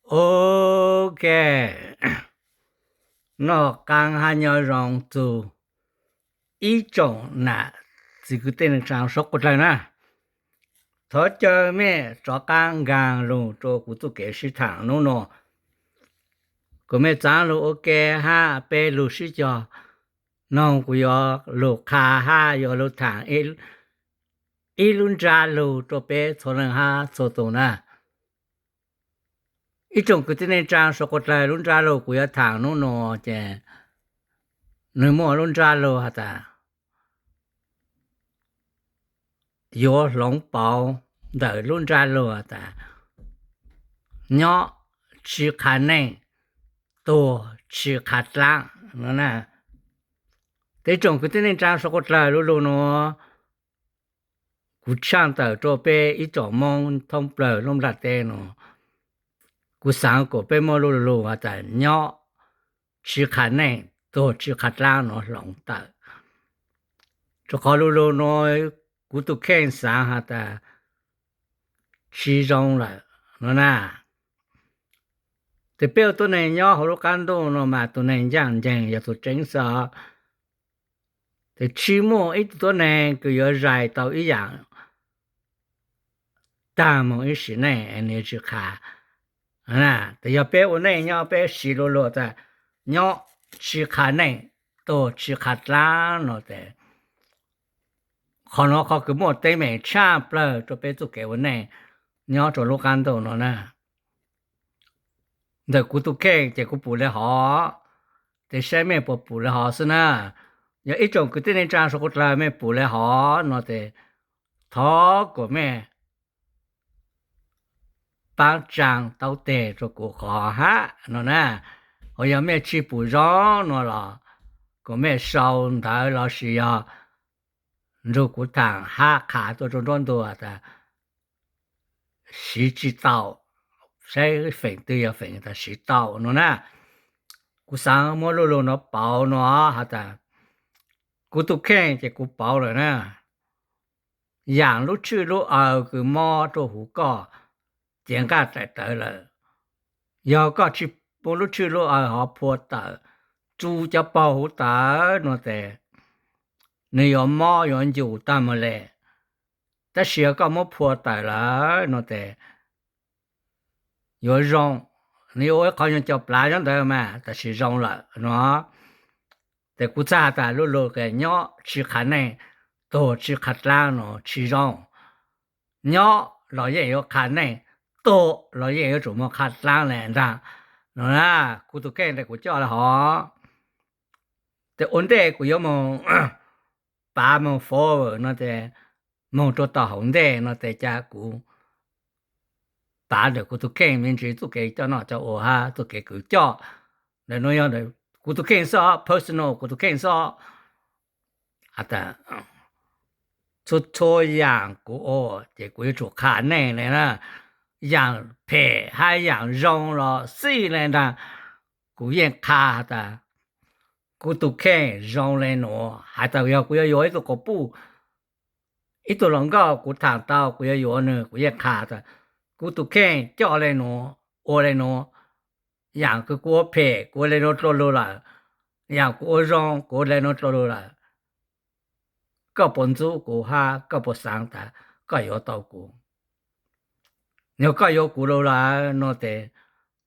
Ok, noj qab hab nyob zoo txug ib tsoom nam txiv kwv tij neej tsaa suav quas dlawg na. Thov caw mej rov qab nkaag lug rua kuv txuj kev sib thaam nub nua, kuas mej txaav lug ua ke hab peb lug sib cog noog. Kuv yuav lug qha hab yuav lug thaam ib lub ntsab lug rua peb txhua leej hab txhua tug na. Ib tsoom kwv tij neej tsaa suav quas dlawg, lub ntsab lug kuv yuav thaam nub nua ces nwg muaj lub ntsab lug has tas, yuav hloov pauv ntawm lub ntsab lug has tas, nyob tsi qha neej, tuag tsi qha dlaab no na. Ib tsoom kwv tij neej tsaa suav quas dlawg, lub lug nua kuv tshaaj tawm rua peb ib tsoom Moob thoob plawg lub nplaj teb nua, kuv xaav kuas peb muab lub lug has tas nyob tsi qha neej, tuag tsi qha dlaab nua hloov tawm. Rua qhov lub lug nua kuv tug kheej xaav has tas tsi zoo lawm no na. Tes peb ua tuab neeg nyob huv lub qaab ntuj nua mas tug neeg ncaaj nceeg yog tug tseeb xwb os. Tes tsi muaj ib tug tuab neeg kws yuav zais tau ib yaam taag moog ib sim neej nwg tsi qha. Tes yog peb ua neej nyob peb siv lub lug tas nyob tsi qha neej, tuag tsi qha dlaab no tes qhov nuav qhov kws muaj teeb meem tshaj plawg rua peb txuj kev ua neej nyob rua lub qaab ntuj nua na. Ntawm kuv tug kheej ces kuv pum le hov, tes saib mej puas pum le hov xwb na. Yog ib tsoom kwv tij neej tsaa suav quas dlawg mej pum le hov no tes thov kuas mej paab tsaa taub teg rua kuv qhov hab no na. Ho yog mej tsi pum zoo nua los kuas mej sau ntawv lossis yog nrug kuv thaam hab qha tuaj rua nruab ntug tas siv tsi tau, saib feem twg yog feem tas siv tau no na. Kuv xaav muab lub lug nuav pauv nua has tas kuv tug kheej ces kuv pauv lawm na. Yaam lub tshwj lub aws kws mob rua huv koj ces nqaj daim tawv lawm. Yog koj tsi muab lub tshwj lub aws hov phua tawm, tsu cov paug huv tawm nua tes nwg yuav mob yuav ncus taag moog le. Tab sis yog koj muab phua tawm lawm nua tes yuav zoo. Nwg yuav ua ib qhov nyuag co plav nyob ntawd mas tam sim zoo lawm nua. Tes kuv txhaj has tas lub lug nyob tsi qha neej, tuag tsi qha dlaab nua tsi zoo. Nyob los yeej yuav qha neej, tuag los yeej yuav tsum moog qha dlaab le ntaag no na. Kuv tug kheej tes kuv coj le hov. Tes ua ntej kuv yuav moog pav moog forward no tes moog rua tom hauv ntej no tes ca kuv pav ntawm kuv tug kheej me ntsis txuj kev coj noj coj ua hab txuj kev kws coj. Ntawm nuav yog kuv tug kheej xwb, personal kuv tug kheej xwb. Txhua txhua yaam kuv ua ces kuv yuav tsum qha neej le na. Yaam phem hab yaam zoo los xij le ntaag, kuv yeej qha has tas kuv tug kheej zoo le nuav. Has tas yog kuv yuav yuav ib tug quas puj, ib tug hluas nkauj kuv thaam tau kuv yuav yuav nwg, kuv yeej qha tas kuv tug kheej coj le nuav, ua le nuav. Yaam kws kuv ua phem kuv ua le nuav dlua lug lawm, yaam kuv ua zoo kuv ua le nuav dlua lug lawm. Koj puas ntxub kuv hab koj puas xaav tas koj yuav tau kuv? Yog koj yuav kuv lug lawm no tes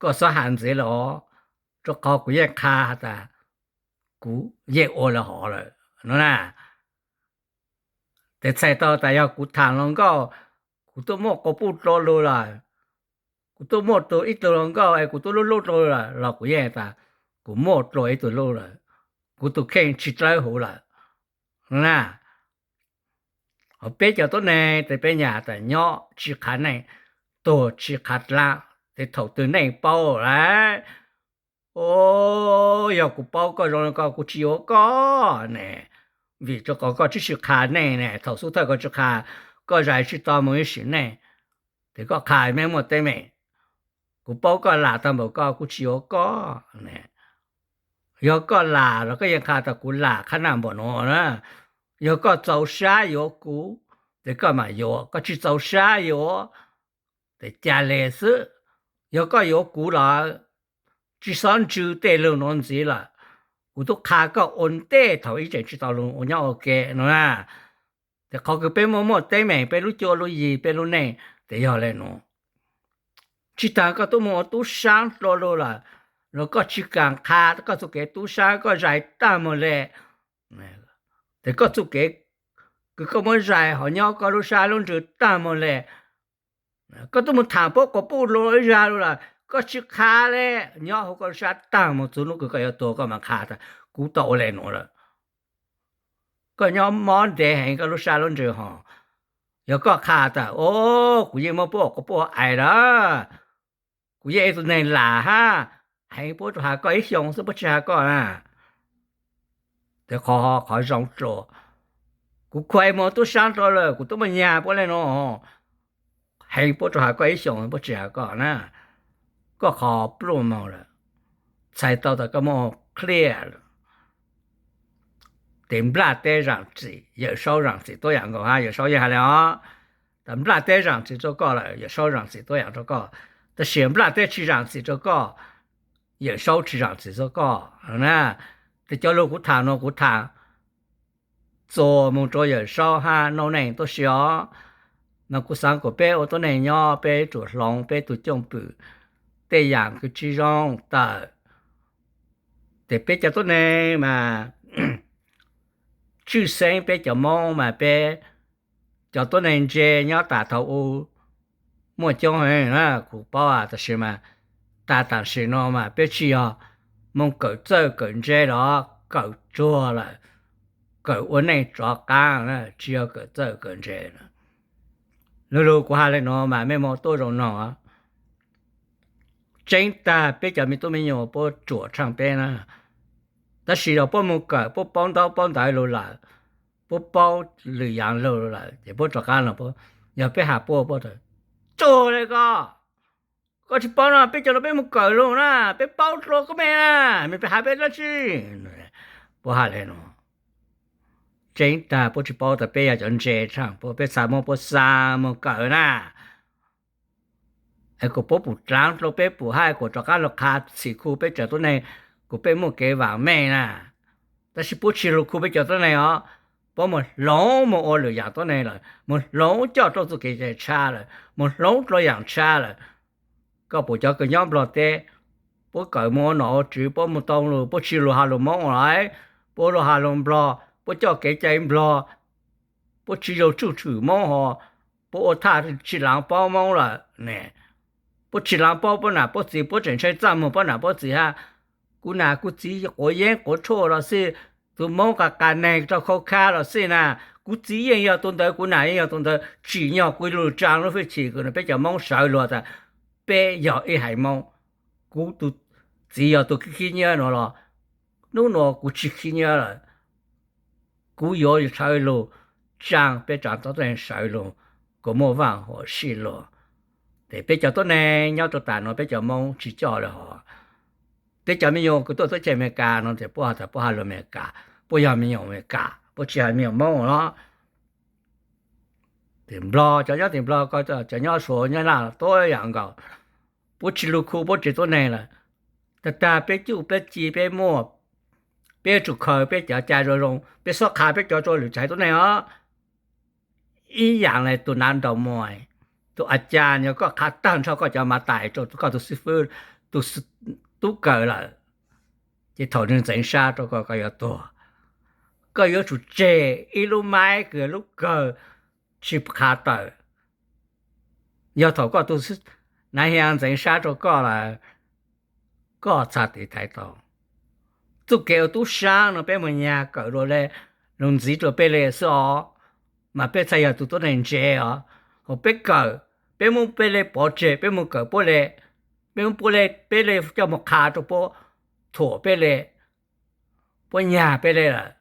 koj xob has ntxiv le os, rua qhov kuv yeej qha has tas kuv yeej ua le hov lawm no na. Tes txhais tau tas yog kuv thaam hluas nkauj, kuv tuaj muaj quas puj dlua lug lawm, kuv tuaj muaj tug ib tug hluas nkauj es kuv tuaj lub lub dlua lug lawm los kuv yeej tas kuv muaj dlua ib tug lub lawm, kuv tug kheej tsi dlawb huv lawm na. Ho peb cov tuab neeg tes peb nyam tas nyob tsi qha neej, tuag tsi qha dlaab. Tes thaum twg neej paub lawm, o, yog kuv paub koj zoo le koj kuv tsi yuav koj ne, vim rua qhov koj tsi tsi qha neej ne. Thaum xub thawj koj tsi qha, koj zais tsi tau moog ib sim neej, tes koj qha mej muaj teeb meem. Kuv paub koj lam tag npaum koj kuv tsi yuav koj ne. Yog koj lam los koj yeej qha tas kuv lam qhab naj npaum nuav na. Yog koj txaus sab yuav kuv, tes koj mam yuav, koj tsi txaus sab yuav, tes ca le xwb. Yog koj yuav kuv los tsis xob ntsws tej lug nuav ntxiv lawm, kuv tub qha koj ua ntej thaum ib tseem tsis tau lug ua nyob ua ke no na. Ces qhov kws peb muaj muaj teeb meem peb lub cuab lub yig peb lub neej, ces yog le nuav. Tsis taag koj tub moog ua tub saab dlua lug lawm, los koj tsis kaam qha koj txuj kev tub saab, koj zais taag moog le. Ces koj txuj kev kws koj muab zais hov nyob koj lub sab lub ntsws taag moog le. Koj tub moog thaam puab quas puj lug ib zag lug lawm koj tsis qha le, nyob huv koj lub sab taag moog txug nub kws koj yuav tuag koj maam qha tas kuv tau ua le nuav lawm. Koj nyob mob ntev heev koj lub sab lub ntsws hov. Yog koj qha tas, o, kuv yeej muab puab quas puj ais lawm, kuv yeej ib tug neeg lam hab, heev puab tsuas has koj ib xyoos xwb puab tsis has koj na. Ces qhov, qhov zoo dlua, kuv khuv mus tub saab dlua lawm kuv tub muaj nyag puab le nuav, heev puab tsuas has koj ib xyoos puab tsis has koj na. Koj qhov pluaj moog lawm, txhais tau tas koj muaj qhia lawm. Ces nplaj teb zaam txim, Yawm Saub zaam txim tuab yaam nkaus hab, Yawm Saub yeej has le os. Tas nplaj teb zaam txim rua koj lawm, Yawm Saub zaam txim tuab yaam rua koj. Tab sis nplaj teb tsis zaam txim rua koj, Yawm Saub tsis zaam txim rua koj na. Ces cov lug kuv thaam nuav kuv thaam txuas moog rua Yawm Saub hab noob neej tuab si os. Mas kuv xaav kuas peb ua tuab neeg nyob peb tsum hloov peb tug cwj pwm tej yaam kws tsis zoo tawm. Ces peb cov tuab neeg mas tshwj xeeb peb cov Moob mas peb cov tuab neeg ntse nyob tas thaum u muaj coob heev na kuv paub, tab sis mas tas tam sim no mas peb tsis yog moog kawm txawj kawm ntse los kawm tsuag lawm, kawm ua neej tsov qaab, tsis yog kawm txawj kawm ntse. Lug lug kuv has le nuav mas mej muaj tuab zoo noog, tseeb tag peb cov me tub me nyuam puab ruam tshaaj peb na, tab sis yog puab moog kawm puab paub ntaub paub ntawv lug lawm, puab paub lwm yaam lug lawm ces puab rov qaab lug, yog peb has puab, puab tas, tsuag le koj, koj tsis paub no peb cov lug peb moog kawm lug na, peb paub dlua koj me na, mej has peb dlaab tsi? Puab has le nuav, tseeb tag puab tsis paub tas peb yog cov ntse tshaaj puab, peb xaav muab puab xa moog kawm na. Es kuas puab pum dlaav dlua peb pum hab kuas rov qaab lug qha txhim khu peb cov tuab neeg, kuas peb muaj kev vaam meej na. Tab sis puab tsis lug khu peb cov tuab neeg os, puab moog hloov moog ua lwm yaam tuab neeg lawm, moog hloov coj rua txuj kev cai tshab lawm, moog hloov dlua yaam tshab lawm. Koj pum cov kws nyob Nplog teb, puab kawm moog ua nom ua tswv puab moog tau lug, puab tsis lug has lug Moob lawm, puab lug has lug Nplog, puab coj kev cai Nplog, puab tsis zoo tsuj tshwm Moob hos, puab ua thaj tsis laav paub Moob lawm ne. Puab tsis laav paub puab nam puab txiv, puab tseem ntshai txaj muag puab nam puab txiv hab. Kuv nam kuv txiv quav yeeb quav tshuaj los xij, tus Moob qas qas neeg rau khau khab los xij na, kuv txiv yeej yog tus ntawd, kuv nam yeej yog tus ntawd, tsim nyog kuv lug tsaa lub hwj chim kws peb cov Moob sawv lug tas peb yog ib haiv Moob. Kuv tus txiv yog tus khib khib nyiab nuav los hnub nuav kuv tsis khib nyiab lawm. Kuv yuav sawv lug tsaa peb tsav tuab neeg sawv lug kom muaj vaaj huam sij lug. Ces peb cov tuab neeg nyob rua tas nuav peb cov Moob tsis coj le hov. Peb cov me nyuam kws tuaj tuab ceg Amelikas no ces puab has tas puab has lug Amelikas, puab yog me nyuam Amelikas, puab tsis has me nyuam Moob los. Tim Nplog, cov nyob tim Nplog ko, cov nyob Suav nyob Nyab Laj tuab yaam nkaus, puab tsis lug khu puab tsev tuab neeg lawm. Tag tag peb cuj peb ci peb muaj, peb yuav tsum khaws peb cov cai zoo zoo, peb xob qha peb cov rua lwm tsev tuab neeg os. Ib yaam le tus nav nraum muag, tus a cas yog koj qha taag nrho koj cov mav tais rua koj tus xib fwb, tus tub kawm lawm, ces thaum nwg ntxeev sab rua koj, koj yuav tuag. Koj yuav tsum tseg ib lub maib kws lub kawg tsis qha tawm. Yog thaum koj tus nav hias ntxeev sab rua koj lawm, koj txhaj tiv thaiv tau. Txuj kev ua tub saab no peb moog nyag kawm lug le, lug ntxiv rua peb le xwb os, mas peb txhaj yog tus tuab neeg ntse os. Hos peb kawm, peb muab peb le pov tseg, peb moog kawm puab le, peb muab puab le, peb le coj moog qha rua puab, thuam peb le, puab nyag peb le lawm.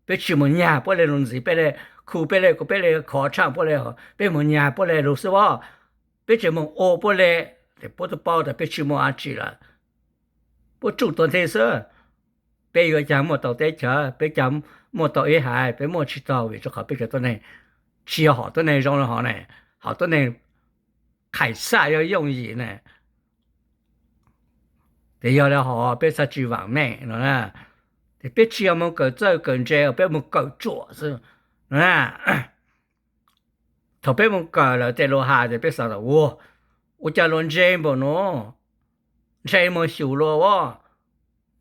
Peb tsis moog nyag puab le lug ntxiv peb le, khu peb le, kuas peb le khov tshaaj puab le, peb moog nyag puab le lug xwb os. Peb tseem moog ua puab le, ces puab tub paub tas peb tsis muaj dab tsi lawm. Puab tsuj tuag nthe xwb. Peb yuav caag muaj tau teb chaws, peb caag muaj tau ib haiv, peb muaj tsis tau vim rua qhov peb cov tuab neeg tsis yog hom tuab neeg zoo le hov ne, hom tuab neeg qhais xaj yuav yooj yim ne. Ces yog li hos peb txhob tsis vam meej no na, ces peb tsis yog mus kawm txawj kawm ntse, peb mus kawm tsuam xwb no na. Thaum peb mus kawm lawm tej lus has ces peb xav tas ua, ua cas luag ntse npaum no, ntse mus xyum luag ua,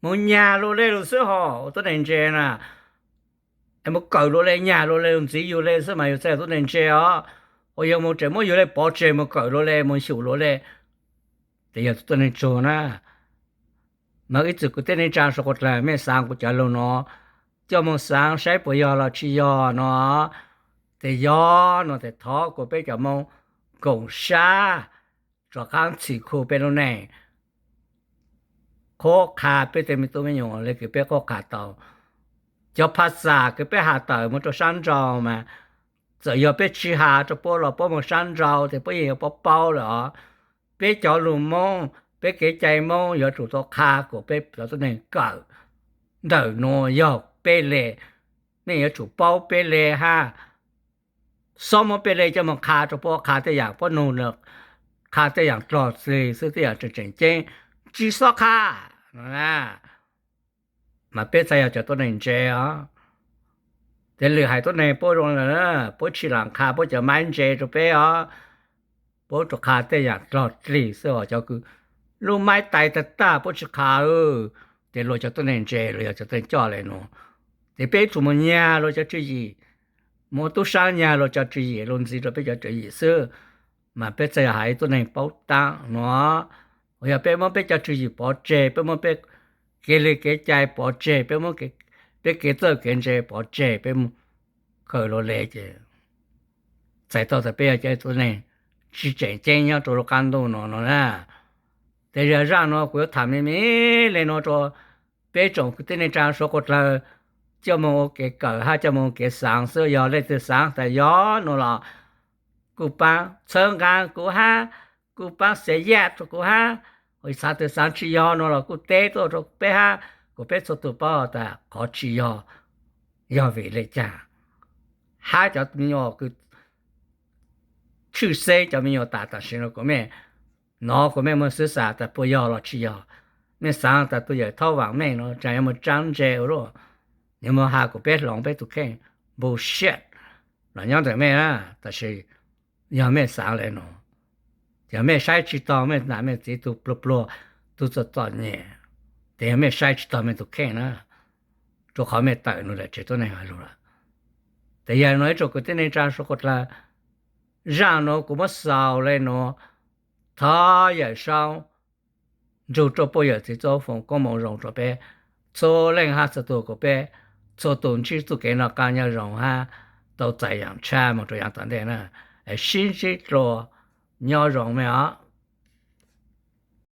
mus nyag luag le lus xwb hos ua tuab neeg ntse na. Mus kawm luag le, nyag luag le, ntxiv yug le xwb mas yus txhais tuab neeg ntse os. Uas yog mus tseem muab yus le pov tseg mus kawm luag le mus xyum luag le, ces yog tus tuab neeg tsuag na. Mas ib txwm kuv tej neej tsa suav quas dlawg mej xaav kuv cov lug no, coj moog xaav saib puas yog los tsis yog no. Ces yog no ces thov kuas peb cov Moob koom sab rov qaab txhim khu peb lub neej, qhuab qha peb tej me tub me nyuam le kws peb qhuab qha tau. Cov phas xas kws peb has tawm moog rua sab nrau mas, txawm yog peb tsis has rua puab los puab moog sab nrau tes puab yeej yuav paub paub lawm os. Peb cov lug Moob, peb kev cai Moob yuav tsum tau qha kuas peb cov tuab neeg kawm ntawm nuav yog peb le, nej yuav tsum paub peb le hab. Xob muab peb le coj moog qha rua puab, qha tej yaam puab nug, qha tej yaam dlog dlig xwb, tej yaam tseem tseem ceeb tsis xob qha no na. Mas peb txhaj yog cov tuab neeg ntse os. Ces lwm haiv tuab neeg puab zoo lawm, puab tsis lam qha puab cov maib ntse rua peb os. Puab rua qha tej yaam dlog dlig xwb os, cov kws lub maib tais tag tag puab tsis qha. Ces luag cov tuab neeg ntse, luag yog cov tuab neeg coj le nuav, ces peb tsum moog nyag luag cov tswv yim, moog ua tub saab nyag luag cov tswv yim, luag ntxiv rua peb cov tswv yim xwb. Mas peb txhaj yog haiv tuab neeg paub taab nuav. Uas yog peb muab peb cov tswv yim pov tseg, peb muab peb kev li kev cai pov tseg, peb muab peb kev txawj kev ntse pov tseg, peb mus kawm luag le ces txhais tau tas peb yog cov tuab neeg tsis tseem ceeb nyob rua lub qaab ntuj no no na. Ces yog zaaj nuav kuv yuav tham me me le nuav rua peb tsoom kwv tij neej tsaa suav quas dlawg coj moog ua kev kawm hab coj moog ua kev xaav xwb. Yog leej twg xaav tas yog nuav los kuj paab txhawb nqaa kuv hab, kuj paab xav yaj rua kuv hab. Xaav twg xaav tsis yog nuav los kuj teb tuaj rua peb hab, kuas peb txhua tug paub tas qhov tsis yog yog vim le caag. Hab cov me nyuam kws tshwj xeeb cov me nyuam tas tam sim no kuas mej nov kuas mej muaj xwv xav tas puas yog los tsis yog. Mej xaav tas tus yawm thaub vaam meej no tsaam yuav moog tsaab ntse ua luaj, yuav moog has kuas peb hloov peb tug kheej, bullshit los nyob ntawm mej na. Tab sis yog mej xaav le nuav, yog mej saib tsis taug mej nam mej txiv tug pluag pluag, tug txom txom nyem, ces yog mej saib tsis taug mej tug kheej na, rua qhov mej tawm nuav lawm tsev tuab neeg hais lug lawm. Ces yog nuav ib tsoom kwv tij neej tsaa suav quas dlawg, zaaj nuav kuv muab xaus le nuav, thov yawm saub nrug rua puj yawm txiv txuj foom koob moov zoo rua peb txhua leej hab txhua tug kuas peb txhua tug ntsib txuj kev noj qaab nyob zoo hab tau txais yaam tshab moog rua yaav tom ntej na. Sib ntsib dlua, nyob zoo mej os.